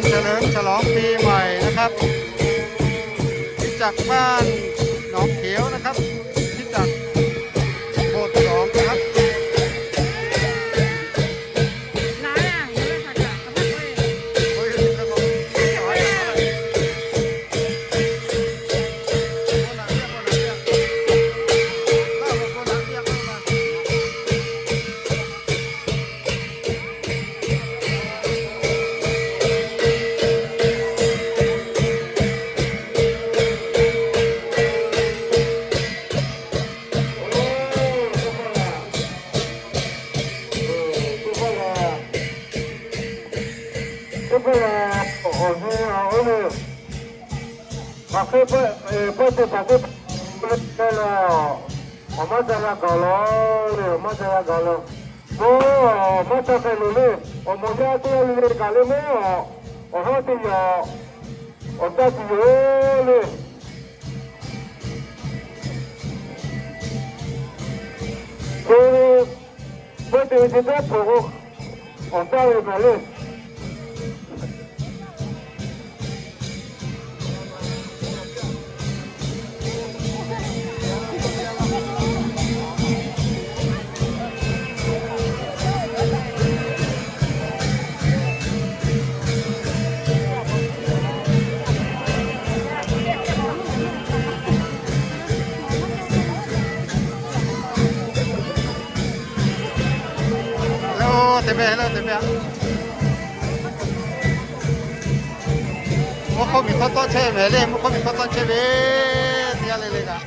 เฉลิมฉลองปีใหม่นะครับ คริสตจักรบ้านหนองเขียวนะครับ คริสตจักรโบสถ์สองนะครับ Teˇ pawˆ lehˬ, awˬ nyi awˬ oˇ le, hpaˍ hk'e pawˆ, pawˆ te hpaˍ hk'e pawˆ le lehˬ, awˬ maˇ ca g'a gaˬ laˬ le, awˬ maˇ ca g'a gaˬ laˬ. Mawˇ awˬ maˇ ca k'ai loˬ le, awˬ moˍ yaˇ teˇ g'aˇ le le kaꞈ le mawˇ awˬ haˉ teˇ yaꞈ awˬ caˇ tuˬ yoˬ le. Te pawˆ te ve te teˇ hpaˍ k'o, awˬ caˇ ve kaꞈ le. Hello, te meh, hello, te meh. Mvuhˇ hk'oˆ miˬ hk'awˇ tawˆ chehˇ meh le, mvuhˇ hk'oˆ miˬ hk'awˇ tawˆ chehˇ ve, teˇ g'aˇ le le kaꞈ.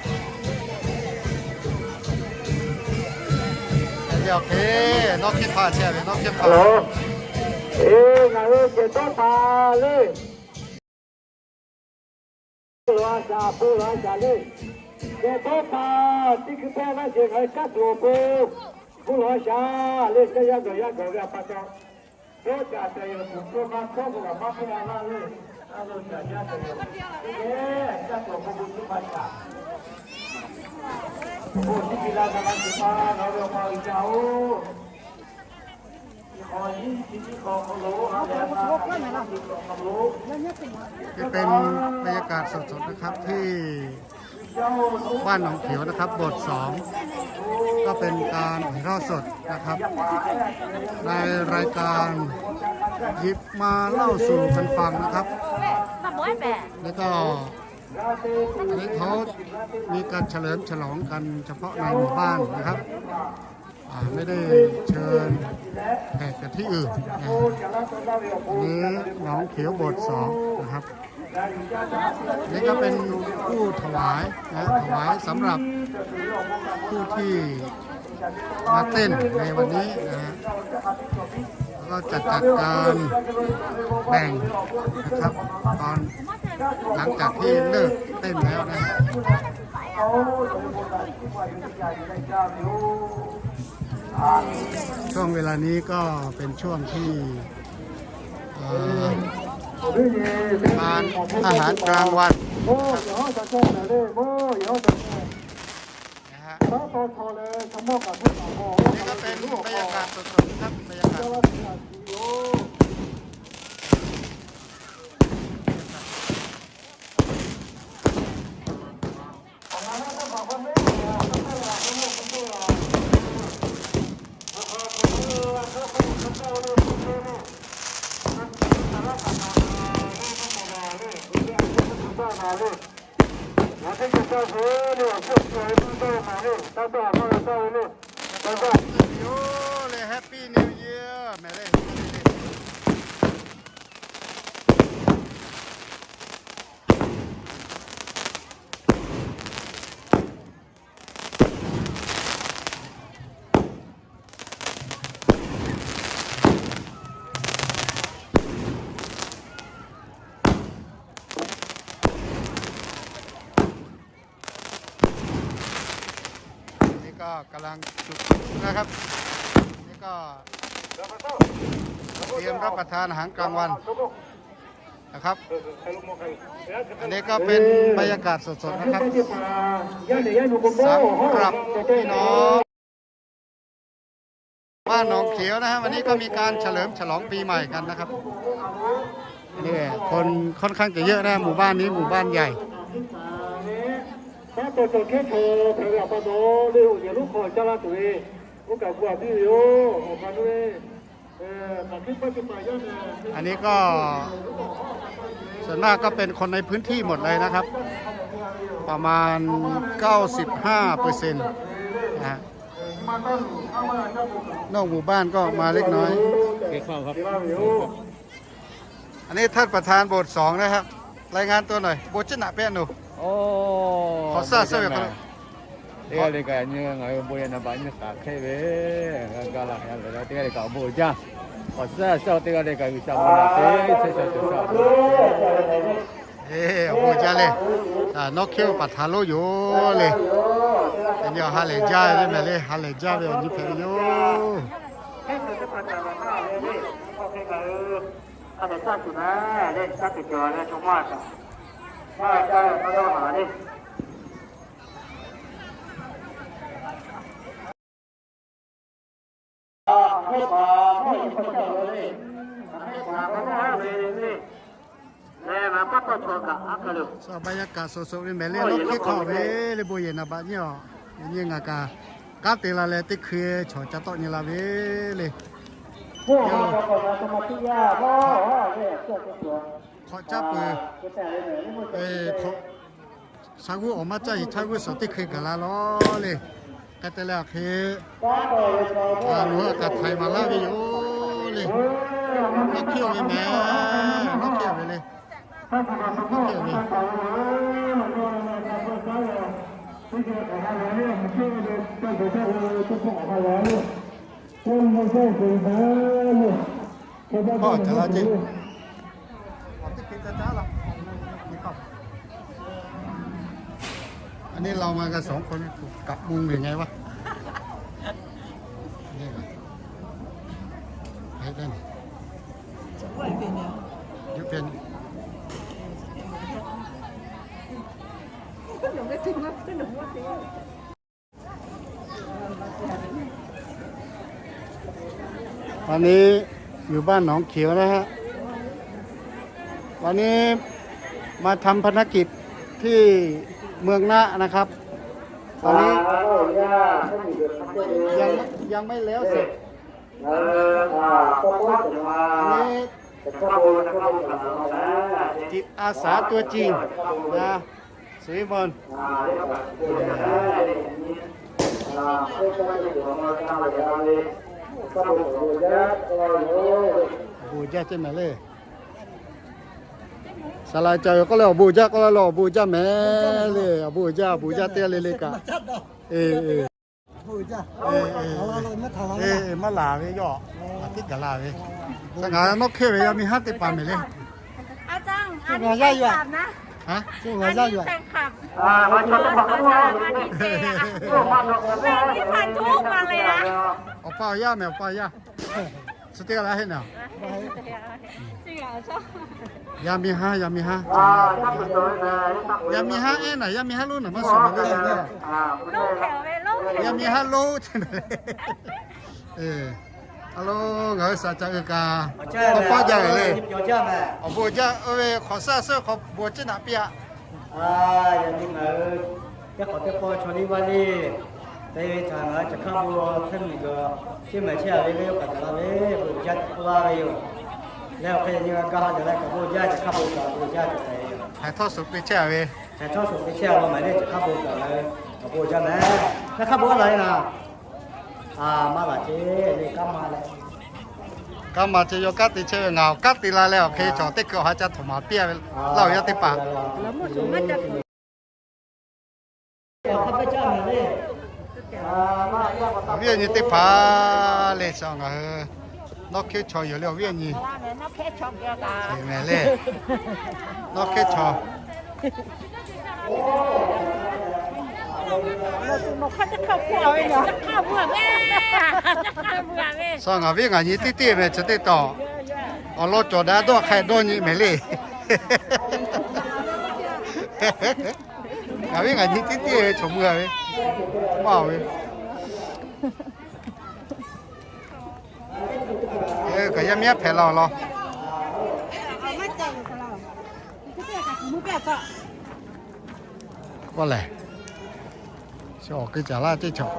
Nawˇ hkiˆ hpaˍ chehˇ ve, nawˇ hkiˆ hpaˍ. Eˬ, ngaˬ hui cehˬ dawˇ taˍ le. Bon lawˬ a shaˍ, bon lawˬ a shaˍ le. Cehˬ dawˇ taˍ, teˇ hkui pehˇ maˇ cehˬ ngaˬ hui kaˉ tuˬ awˬ pon bon lawˬ a shaˍ le. Caˇ yaˇ gawˬ yaˇ gawˬ ve a pa taw, dawˇ caꞈ tehꞈ yoˬ tuˬ hkawˇ maˇ hkawˇ k'o kaꞈ maˇ hpehˇ a laˇ le. A lo caꞈ yaˇ tehꞈ yoˬ. Teˇ geh caˇ tuˬ awˬ pon bon cuˇ maˇ shaˍ. Bon tiˇ ti la ga la tuˬ pa la ve awˬ pa G'uiˬsha-oˬ. นี่เป็นบรรยากาศสดๆนะครับ ที่บ้านหนองเขียวนะครับ โบสถ์สอง ก็เป็นการถ่ายทอดสดนะครับ ในรายการหยิบมาเล่าสู่กันฟังนะครับ แล้วก็อันนี้เขามีการเฉลิมฉลองกันเฉพาะในหมู่บ้านนะครับ อ่า ไม่ได้เชิญแขกจากที่อื่นนะ อันนี้หนองเขียวโบสถ์สองนะครับ นี่ก็เป็นผู้ถวายนะ ถวายสำหรับผู้ที่มาเต้นในวันนี้นะฮะ แล้วก็จะจัดการแบ่งนะครับ ตอนหลังจากที่เลิกเต้นแล้วนะฮะ ช่วงเวลานี้ก็เป็นช่วงที่ เอ่อ ทานอาหารกลางวันนะฮะ นี่ก็เป็นบรรยากาศสดๆนะครับ บรรยากาศ Happy New Year แหมเลย นี่ก็กำลังจุดพลุนะครับ นี่ก็เตรียมรับประทานอาหารกลางวันนะครับ อันนี้ก็เป็นบรรยากาศสดๆนะครับ สำหรับพี่น้อง บ้านหนองเขียวนะฮะ วันนี้ก็มีการเฉลิมฉลองปีใหม่กันนะครับ นี่คนค่อนข้างจะเยอะนะ หมู่บ้านนี้หมู่บ้านใหญ่ อันนี้ก็ส่วนมากก็เป็นคนในพื้นที่หมดเลยนะครับ ประมาณ เก้าสิบห้าเปอร์เซ็นต์ นะฮะ นอกหมู่บ้านก็มาเล็กน้อย เกี่ยวข้องครับ อันนี้ท่านประธานโบสถ์สองนะครับ รายงานตัวหน่อย โบสถ์จิหนะเปียโน โอ้ ขอทราบชื่อก่อน teˇ g'aˇ le kaꞈ nyi ngaˬ hui bon yehˬ naˍ baꞈ nyi k'aꞈ hk'e ve, g'a laˬ hk'e ve, teˇ g'aˇ le kaꞈ awˬ bon jaˇ. Awˬ suhˉ suhˉ teˇ g'aˇ le kaꞈ G'uiˬsha bon naˍ te chehˇ sha cawˬ sha. Awˬ bon jaˇ le. Nawˉ hkiˉ paˍ htaꞈ loˉ yoˬ le. Yaꞈ nyi awˬ ha lehˬ jaˇ ve mehˍ le, ha lehˬ jaˇ ve awˬ nyi hpehꞈ ve yoˬ. Sa บรรยากาศสดๆ ve mehˍ le, nawˉ hkiˉ hk'aw ve le, bon yehˬ naˍ baꞈ nyi awˬ, nyi ngaˬ kaꞈ kanˉ te la leh teˇ hkui chaw ca tawˆ nyi la ve le. Hk'awꞈ caˇ peuˬ. Hk'awꞈ sha g'uˇ awˬ maˇ caˇ yiˍ htaˇ g'uˇ suhˍ teˇ hkui gaˬ la lawˬ le. Hk'e te leh awˬ hk'e nawˬ hui a kaꞈ htaiˍ maˍ laˇ ve yoˬ le. Nawˉ hkiˉ ve mehˍ, nawˉ hkiˉ ve le. Nawˉ hkiˉ ve. Hk'awꞈ caˇ la ceˇ. Awˬ teˇ hkui ca caˉ la. อันนี้เรามากันสองคน กลับมุงหรือไงวะ นี่ก่อน ให้ได้หน่อย ยุบเป็น วันนี้อยู่บ้านหนองเขียวนะฮะ วันนี้มาทำภารกิจที่เมืองนะนะครับ ตอนนี้ยัง ยังไม่แล้วเสร็จ อันนี้จิตอาสาตัวจริงนะ สุวิมล Awˬ bon jaˇ ceˇ mehˍ le. Saˍ laꞈ ca ve k'oˆ leh awˬ bon jaˇ k'oˆ la lo, awˬ bon jaˇ mehˍ le. Awˬ bon jaˇ, awˬ bon jaˇ teˇ g'aˇ le le kaꞈ. Maˇ laˬ ve yawˇ, a tiˉ gaˬ la ve. Ngaˬ nawˉ hkehˇ ve yaˇ miˇ haˉ teˇ hpaˍ mehˍ le. Awˬ pa awˬ yaˇ mehˍ, awˬ pa awˬ yaˇ. Chi teˇ g'aˇ la heˆ naˍ. Yaˇ miˇ haˉ, yaˇ miˇ haˉ, yaˇ miˇ haˉ ehˉ naˍ, yaˇ miˇ haˉ lonˉ naˍ maˇ suˍ mehˍ le. Yaˇ miˇ haˉ lonˉ ce mehˍ le. Hello, ngaˬ hui saˍ ca uiˍ kaꞈ, awˬ paˇ jaˇ ve le. Awˬ bon jaˇ oˇ ve hk'awꞈ saˇ suhˉ hk'aw bon ciˉ naꞈ piˇ-aꞈ. Yaꞈ nyi ngaˬ hui teˇ hk'awꞈ teˇ pawˆ chaw liˇ vaˇ liˇ te ve htaꞈ ngaˬ hui caˬ hk'aˇ bon hk'e miˬ g'uiˬ ciˇ mehˍ chehˇ-a ve le, awˬ kaˍ te la ve, bon jaˇ te k'oˆ laˇ ve yoˬ. Leh awˬ hk'e yaꞈ nyi g'a ha lehˬ leh kaꞈ bon jaˇ, caˬ hk'aˇ bon kaꞈ bon jaˇ te ve yoˬ. Htaiˍ htawˇ suhˍ te chehˇ-a ve, htaiˍ htawˇ suhˍ te chehˇ-a ve mehˍ le, caˬ hk'aˇ bon kaꞈ leh awˬ bon jaˇ mehˍ. Caˬ hk'aˇ bon a laˬ le naˍ. Maˇ laˬ ce le, kanˉ ma leh, kanˉ ma ce yawˇ kanˉ te chehˇ ve, ngaˬ awˬ kanˉ te la leh awˬ hk'e cawˬ teˇ hkui awˬ ha ca htoꞈ maˍ piˇ-a ve, laˇ awˬ yaˇ teˇ hpaˍ. Awˬ viˉ awˬ nyi teˇ hpaˍ le, sha ngaˬ hui nawˉ hkehˇ chaw yoˬ le, awˬ viˉ awˬ nyi mehˍ le. Nawˉ hkehˇ chaw sha ngaˬ viˉ ngaˬ nyi teˇ teˇ mehˍ, chi teˇ tawˍ awˬ lawn cawˬ daꞈ dawˇ hk'a dawˇ nyi mehˍ le. Ngaˬ viˉ ngaˬ nyi teˇ teˇ ve chaw mui-a ve, maˇ ve. Kaꞈ yaˇ miˇ haˉ hpehꞈ la awˬ lawn. K'oˆ lehˬ, chi awˬ hk'e caˍ laˇ teˇ chaw.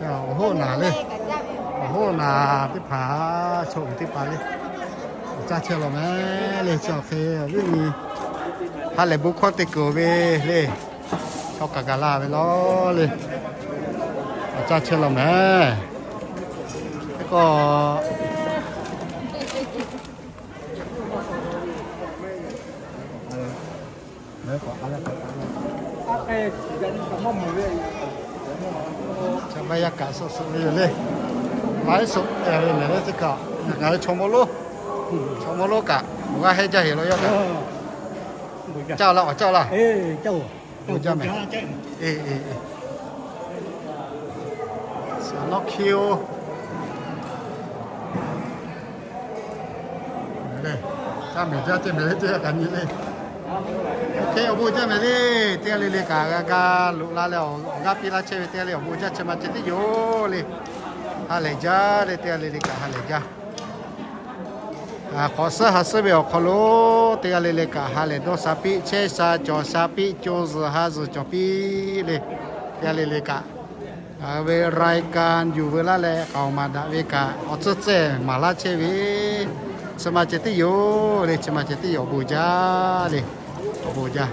Awˬ hoˉ naˍ le, awˬ hoˉ naˍ teˇ hpaˍ, chaw uiˍ teˇ hpaˍ le, awˬ caˇ chehˇ law mehˍ le. Chi awˬ hk'e awˬ viˉ nyi ha lehˬ bon hkawˇ te kuiˬ ve le, chaw kaꞈ gaˬ la ve law le, awˬ caˇ chehˇ law mehˍ. Teˇ k'o Chaw maˇ yaˇ kaꞈ suh suh ve yoˬ le. Laiˉ suhˍ ve mehˍ le teˇ kaꞈ, ngaˬ hui chaw mawˇ lonˉ, chaw mawˇ lonˉ kaꞈ awˬ g'aˇ hehnˇ jaˇ heˍ law yaˇ kaꞈ. Caˇ laˇ, awˬ caˇ laˇ. Bon jaˇ mehˍ. Nawˉ hkiˇ-oˬ. Caˇ mehˍ jaˇ ceh mehˍ le teˇ g'aˇ kaꞈ nyi le. Oˇ hk'e awˬ bon jaˇ mehˍ le. Teˇ g'aˇ le le kaꞈ g'a ga loꞈ la leh awˬ g'aˇ piˇ laˇ chehˇ ve teˇ g'aˇ le awˬ bon jaˇ chi ma ceh tiˉ yoˬ le. Ha lehˬ jaˇ le, teˇ g'aˇ le le kaꞈ ha lehˬ jaˇ. Hk'awꞈ suhˉ ha suhˉ ve awˬ hk'aw lo teˇ g'aˇ le le kaꞈ ha lehˬ dawˇ sha piˇ, chehˇ sha cawˬ sha piˇ, co zuhˬ ha zuhˬ cawˬ piˇ le. Teˇ g'aˇ le le kaꞈ ngaˬ hui ve รายการ yuˬ veu laˇ leh k'aoˍ maˍ daꞈ ve kaꞈ awˬ tcuhˇ tcuhˇ maˍ laˇ chehˇ ve, chi ma ceh tiˉ yoˬ le, chi ma ceh tiˉ yoˬ, awˬ bon jaˇ le, awˬ bon jaˇ.